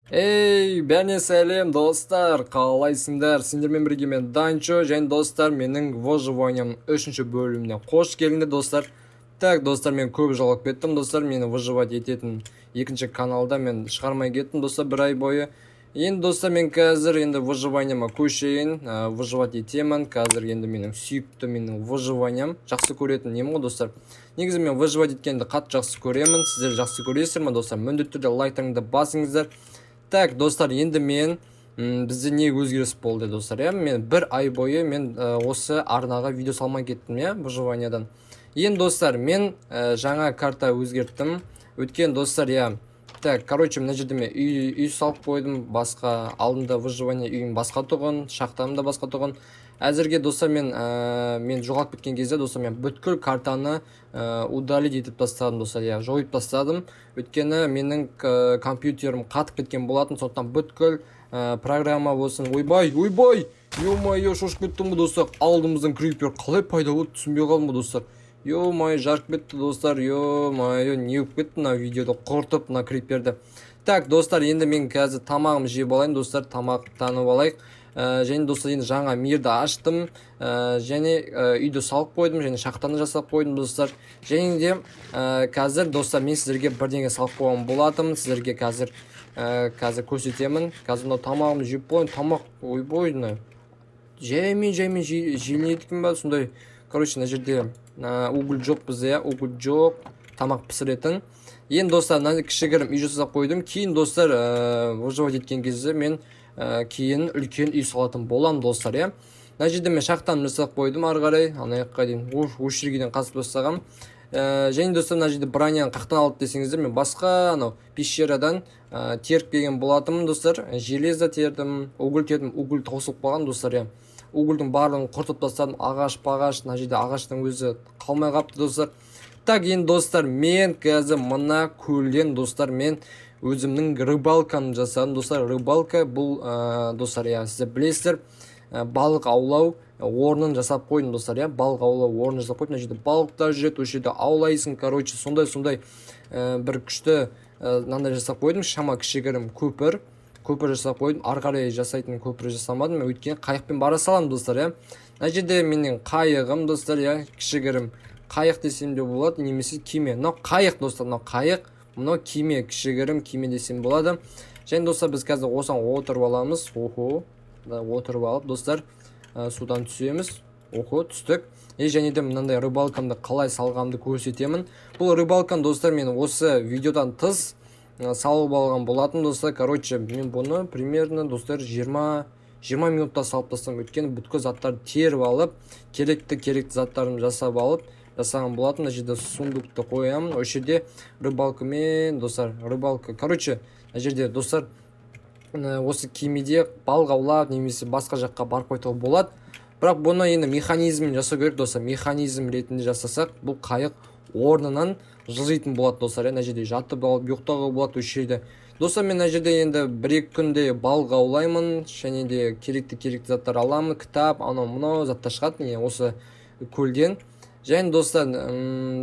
Ей, бәріне сәлем, достар, қалайсыңдар? Сендермен бірге мен, Данчо, және, достар, менің выживанием үшінші бөліміне қош келдіңдер, достар. Так, достар, мен көп жоғалып кеттім, достар, мені выживать ететін екінші каналда мен шығармай кеттім, достар, бір ай бойы. Енді, достар, мен қазір енді выживаниема көшейін, выживать етемін. Қазір енді менің сүйікті менің выживанием, жақсы көретін нем ғой, достар. Негізі мен выживать еткенді қатты жақсы көремін. Сіздер жақсы көресіздер ма, достар? Міндетті түрде лайктарыңды басыңыздар. Так, достар, енді мен бізде не өзгеріс болды, достар, иә? Мен бір ай бойы мен осы арнаға видео салмай кеттім, иә, выживаниядан. Енді, достар, мен жаңа карта өзгерттім. Өткен, достар, иә. Так, короче, мына жерде мен үй салып қойдым, басқа алдында выживание үйім басқа тұғын, шахтам да басқа тұғын. Әзірге, достар, мен мен жоғалып кеткен кезде, достар, мен бүткіл картаны удалить етіп тастадым, достар, иә, жойып тастадым. Өйткені менің компьютерім қатып кеткен болатын, сондықтан бүткіл программа болсын. Ойбай, ойбай, ё-моё, шошып кеттім ғой, достар. Алдымыздан крипер қалай пайда болды, түсінбей қалдым ғой, достар. Ё-моё, жарып кетті, достар, ё-моё, не болып кетті мына видеоды құртып мына криперді. Так, достар, енді мен қазір тамағымды жеп алайын, достар, тамақтанып алайық. Және, достар, енді жаңа мирді аштым, және үйді салып қойдым, және шахтаны жасап қойдым, достар. Және де қазір, достар, мен сіздерге бірдеңе салып қойған болатынмын, сіздерге қазір көрсетемін. Қазір мынау тамағымды жеп болайын. Тамақ, ойбой, мына жаймен жаймен желінеді екен ба сондай. Короче, мына жерде уголь жоқ бізде, иә, уголь жоқ тамақ пісіретін. Енді, достар, мына кішігірім үй жасап қойдым. Кейін, достар, выживать еткен кезде мен кейін үлкен үй салатын боламын, достар, иә. Мына жерде мен шахтаны жасап қойдым, ары қарай ана жаққа дейін, осы жерге дейін қазып тастағанмын. Және, достар, мына жерде броняны қаяқтан алды десеңіздер, мен басқа анау пещерадан теріп келген болатынмын, достар. Железо тердім, уголь тердім, уголь таусылып қалған, достар, иә. Угольдің барлығын құртып тастадым, ағаш пағаш, мына жерде ағаштың өзі қалмай қалыпты, достар. Так, енді, достар, мен қазір мына көлден, достар, мен өзімнің рыбалкамды жасадым, достар. Рыбалка бұл, достар, иә, сіздер білесіздер, балық аулау орнын жасап қойдым, достар, иә, балық аулау орнын жасап қойдым. Мына жерде балықтар жүреді, осы жерде аулайсың. Короче, сондай бір күшті мынандай жасап қойдым, шама кішігірім көпір жасап қойдым. Ары қарай жасайтын көпір жасамадым мен, өйткені қайықпен бара саламын, достар, иә. Мына жерде менің қайығым, достар, иә, кішігірім қайық десем де болады немесе кеме. Мынау қайық, достар, мынау қайық, мынау кеме, кішігірім кеме десем болады. Және, достар, біз қазір осыған отырып аламыз. Охо да, отырып алып, достар, судан түсеміз. Охо, түстік. И және де мынандай рыбалкамды қалай салғанымды көрсетемін. Бұл рыбалканы, достар, мен осы видеодан тыс салып алған болатын, достар. Короче, мен бұны примерно, достар, 20 минутта салып тастадым, өйткені бүткіл заттарды теріп алып, керекті керекті заттарымды жасап алып жасаған болатын. Мына жерде сундукты қоямын, осы жерде рыбалкамен, достар, рыбалка. Короче, мына жерде, достар, осы кемеде балық аулап немесе басқа жаққа барып қайтуға болады. Бірақ бұны енді механизм жасау керек, достар. Механизм ретінде жасасақ, бұл қайық орнынан жылжитын болады, достар, иә. Мына жерде жатып алып ұйықтауға болады осы жерде. Достар, мен мына жерде енді бір екі күнде балық аулаймын және де керекті керекті заттар аламын, кітап, анау мынау заттар шығады міне осы көлден. Және, достар,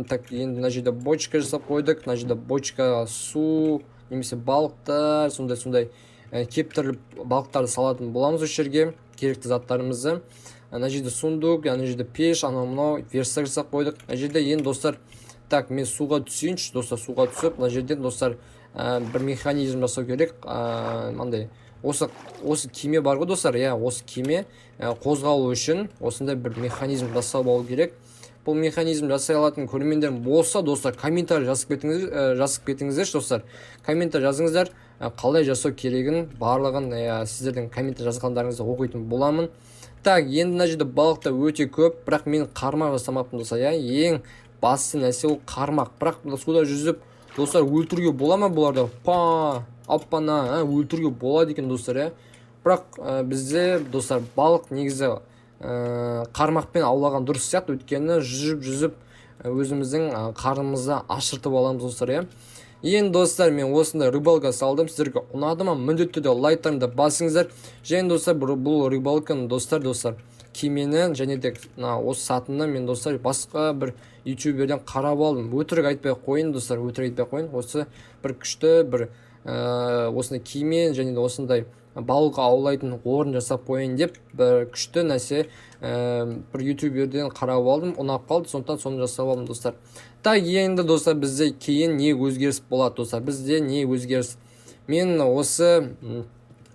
так, енді мына жерде бочка жасап қойдық. Мына жерде бочка су немесе балықтар, сондай сондай кептіріліп балықтарды салатын боламыз осы жерге, керекті заттарымызды. Ана жерде сундук, ана жерде пеш, анау мынау верстак жасап қойдық мына жерде. Енді, достар, так, мен суға түсейінші, достар. Суға түсіп, мына жерден, достар, бір механизм жасау керек. Мынандай осы кеме бар ғой, достар, иә, осы кеме қозғалу үшін осындай бір механизм жасап алу керек. Бұл механизм жасай алатын көрермендер болса, достар, комментарий жазып кетіңіздер, жазып кетіңіздерші, достар, комментарий жазыңыздар. Қалай жасау керегін барлығын, сіздердің комментарий жазғандарыңызды оқитын боламын. Так, енді мына жерде балықтар өте көп, бірақ мен қармақ жасамаппын, достар, иә. Ең басты нәрсе ол қармақ. Бірақ мына суда жүзіп, достар, өлтіруге бола ма бұларды? Па, аппана, өлтіруге болады екен, достар, иә. Бірақ бізде, достар, балық негізі қармақпен аулаған дұрыс сияқты, өйткені жүзіп жүзіп өзіміздің қарнымызды ашыртып аламыз, достар, иә. Енді, достар, мен осындай рыбалка салдым. Сіздерге ұнады ма? Міндетті түрде лайктарыңды басыңыздар. Және, достар, бұл рыбалканы, достар, кемені және де мына осы сатыны мен, достар, басқа бір ютуберден қарап алдым. Өтірік айтпай ақ қояйын, достар, өтірік айтпай ақ қояйын. Осы бір күшті бір Осындай кеме және де осындай балық аулайтын орын жасап қояйын деп, бір күшті нәрсе, бір ютуберден қарап алдым, ұнап қалды, сондықтан соны жасап алдым, достар. Так, енді, достар, бізде кейін не өзгеріс болады? Достар, бізде не өзгеріс? Мен осы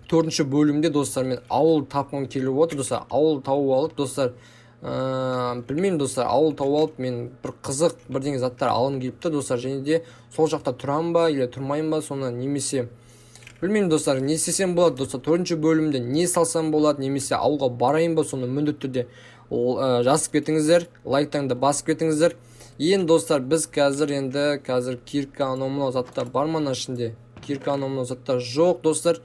төртінші бөлімде, достар, мен ауыл тапқым келіп отыр, достар. Ауыл тауып алып, достар, білмеймін, достар, ауыл тауып алып, мен бір қызық бірдеңе заттар алғым келіп тұр, достар. Және де сол жақта тұрамын ба или тұрмаймын ба соны, немесе білмеймін, достар, не істесем болады? Достар, төртінші бөлімде не салсам болады немесе ауылға барайын ба, соны міндетті түрде жазып кетіңіздер, лайктарыңды басып кетіңіздер. Енді, достар, біз қазір, енді қазір кирка, анау мынау заттар бар ма мына ішінде? Кирка, анау мынау заттар жоқ, достар.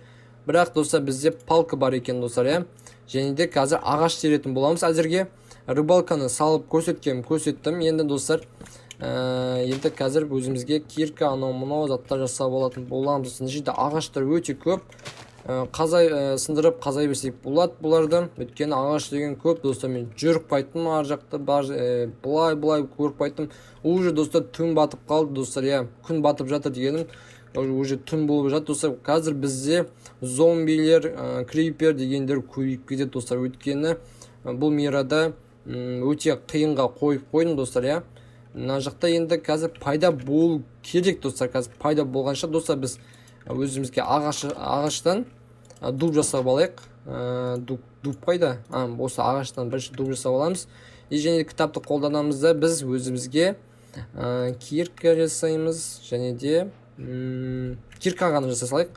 Бірақ, достар, бізде палка бар екен, достар, иә. Және де қазір ағаш теретін боламыз. Әзірге рыбалканы салып көрсеткенім көрсеттім. Енді, достар, енді қазір өзімізге кирка, анау мынау заттар жасап алатын боламыз. Мына жерде ағаштар өте көп. Қазай, сындырып қазай берсек болады бұларды, өйткені ағаш деген көп, достар. Мен жүріп қайттым ар жақта бар, былай былай көріп қайттым. Уже, достар, түн батып қалды, достар, иә. Күн батып жатыр дегенім, уже түн болып жатыр, достар. Қазір бізде зомбилер, крипер дегендер көбейіп кетеді, достар, өйткені бұл мирада өте қиынға қойып қойдым, достар, иә. Мына жақта енді қазір пайда болу керек, достар. Қазір пайда болғанша, достар, біз өзімізге ағаштан дуб жасап алайық. Дуб қайда? А, осы ағаштан бірінші дуб жасап аламыз. И және де кітапты қолданамыз да, біз өзімізге кирка жасаймыз. Және де кирка ғана жасай салайық,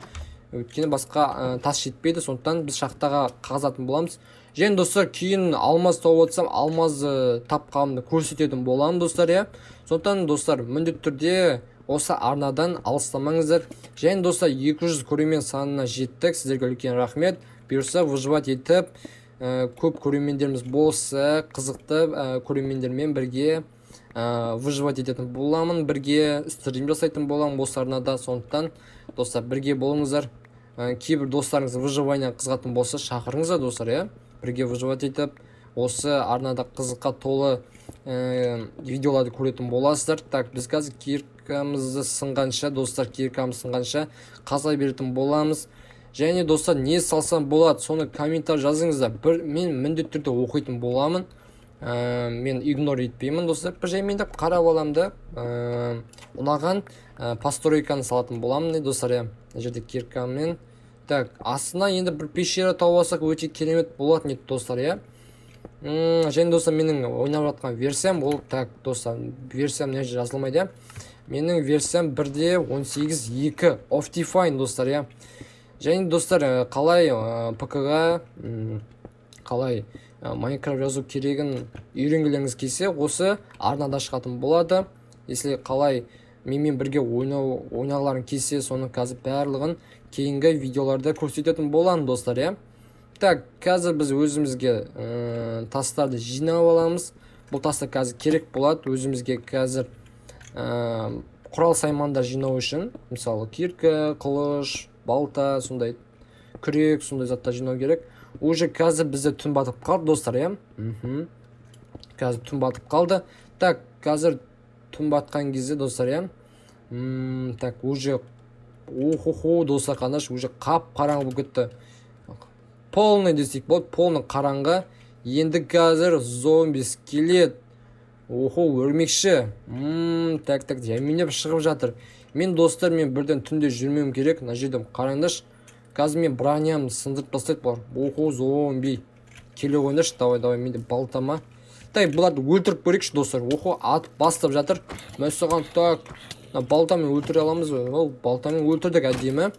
өйткені басқа тас жетпейді. Сондықтан біз шахтаға қазатын боламыз. Және, достар, кейін алмаз тауып отырсам, алмазды тапқанымды көрсететін боламын, достар, иә. Сондықтан, достар, міндетті түрде осы арнадан алыстамаңыздар. Және, достар, 200 көрермен санына жеттік, сіздерге үлкен рахмет. Бұйырса, выживать етіп, көп көрермендеріміз болса, қызықты көрермендермен бірге выживать ететін боламын, бірге стрим жасайтын боламын осы арнада. Сондықтан, достар, бірге болыңыздар. Кейбір достарыңыз выживание қызығатын болса, шақырыңыздар, достар, иә. Бірге выживать етіп, осы арнада қызыққа толы видеоларды көретін боласыздар. Так, біз қазір киркамызды сынғанша, достар, киркамыз сынғанша қаза беретін боламыз. Және, достар, не салсам болады, соны комментарий жазыңыздар. Бір мен міндетті түрде оқитын боламын. Мен игнор етпеймін, достар, бір жаймендеп қарап аламын да, ұнаған постройканы салатын боламын, достар, иә. Мына жерде киркамен. Так, астына енді бір пещера тауып алсақ, өте керемет болатын еді, достар, иә. Және, достар, менің ойнап жатқан версиям ол, так, достар, версиям мына жерде жазылмайды, иә. Менің версиям 1.18.2 Optifine, достар, иә. Және, достар, қалай ПК-ға қалай Майнкрафт жазу керегін үйренгілеріңіз келсе, осы арнада шығатын болады. Если қалай менімен бірге ойнағыларың келсе, соны қазір барлығын кейінгі видеоларда көрсететін боламын, достар, иә. Так, қазір біз өзімізге тастарды жинап аламыз. Бұл тастар қазір керек болады өзімізге, қазір құрал саймандар жинау үшін, мысалы, кирка, қылыш, балта, сондай күрек, сондай заттар жинау керек. Уже қазір бізде түн батып қалды, достар, иә. Қазір түн батып қалды. Так, қазір түн батқан кезде, достар, иә. Так, уже, охо, достар, қараңдаршы, уже қап қараңғы болып кетті, полный десек болады, полный қараңғы. Енді қазір зомби скелет, охо, өрмекші. Так, так, жаймендеп шығып жатыр. Мен, достар, мен бірден түнде жүрмеуім керек. Мына жерде қараңдаршы, қазір мен бронямды сындырып тастайды бұлар. Охо, зомби, келе қойыңдаршы. Давай, давай, менде балта ма? Так, бұларды өлтіріп көрейікші, достар. Охо, атып бастап жатыр. Мәссаған. Так, мына балтамен өлтіре аламыз ба? Ол балтамен өлтірдік, әдемі.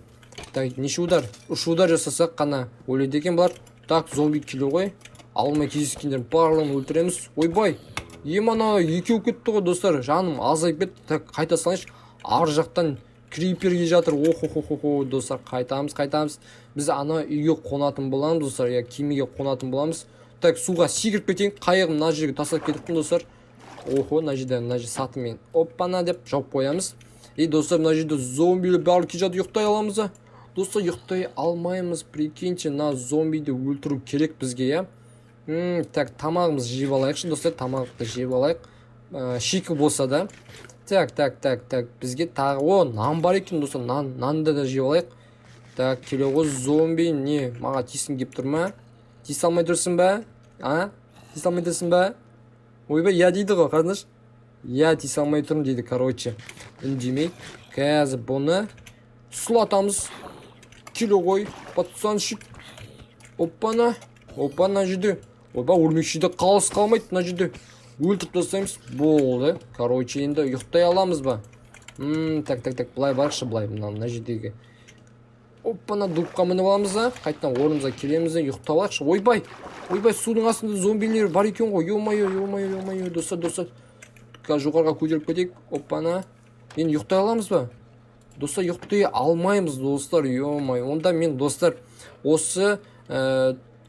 Так, неше удар? Үш удар жасасақ қана өледі екен бұлар. Так, зомби, келе ғой. Алмай кездескендердің барлығын өлтіреміз. Ойбай, ема, екеу кетті ғой, достар, жаным азайып кетті. Так, қайта салайыншы. Ар жақтан крипер келе жатыр. Охо, хо, хо, хо, достар, қайтамыз, қайтамыз. Біз ана үйге қонатын боламыз, достар, иә, кемеге қонатын боламыз. Так, суға секіріп кетейін. Қайығым мына жерге тастап кетіппін, достар. Охо, мына жерде, мына жерде сатымен оппана деп жауып қоямыз. И, достар, мына жерде зомбилер барлығы келе жатыр. Ұйықтай аламыз ба, достар? Ұйықтай алмаймыз, прикиньте. Мына зомбиді өлтіру керек бізге, иә. Так, тамағымызды жеп алайықшы, достар, тамақты жеп алайық, шикі болса да. Так, так, так, так, бізге тағы, о, нан бар екен, достар. Нанды да жеп алайық. Так, келе ғой, зомби. Не, маған тиіскің келіп тұр ма? Тиісе алмай тұрсың ба, а? Тиісе алмай тұрсың ба? Ойбай, иә дейді ғой, қараңдаршы. Иә, тиісе алмай тұрмын дейді. Короче, үндемей қазір бұны сұлатамыз. Келе ғой, пацанчик. Оппана, опа, мына жерде, ойбай, өрмекші де қалыс қалмайды. Мына жерде өлтіріп тастаймыз, болды. Короче, енді ұйықтай аламыз ба? Так, так, так, былай барайықшы, былай. Мына жердегі, оппана, дубқа мініп аламыз да, қайтадан орнымызға келеміз де, ұйықтап алайықшы. Ойбай, ойбай, судың астында зомбилер бар екен ғой. Ё-моё, ё-моё, ё-моё, достар, достар, қазір жоғарыға көтеріліп кетейік. Оппана, енді ұйықтай аламыз ба, достар? Ұйықтай алмаймыз, достар, ё-моё. Онда мен, достар, осы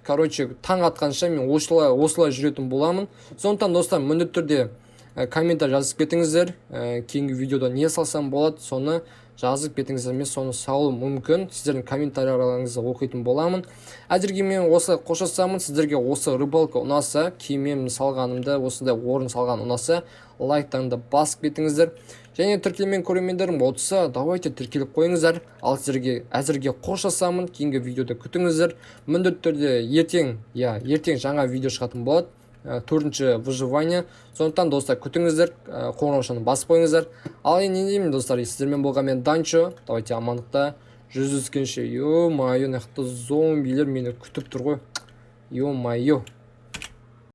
короче, таң атқанша мен осылай, осылай жүретін боламын. Сондықтан, достар, міндетті түрде комментарий жазып кетіңіздер. Кейінгі видеода не салсам болады, соны жазып кетіңіздер, мен соны салуым мүмкін. Сіздердің комментарийлеріңізді оқитын боламын. Әзірге мен осылай қоштасамын. Сіздерге осы рыбалка ұнаса, кемем салғанымды, осындай орын салған ұнаса, лайктарыңды басып кетіңіздер және тіркелмеген көрермендерім болса, давайте тіркеліп қойыңыздар. Ал сіздерге әзірге қоштасамын. Кейінгі видеода күтіңіздер. Міндетті түрде ертең, иә, ертең жаңа видео шығатын болады, төртінші выживание. Сондықтан, достар, күтіңіздер, қоңыраушаны басып қойыңыздар. Ал енді не деймін, достар? Сіздермен болған мен, Данчо. Давайте, амандықта жүздескенше. Ё-моё, мына жақта зомбилер мені күтіп тұр ғой, ё-моё.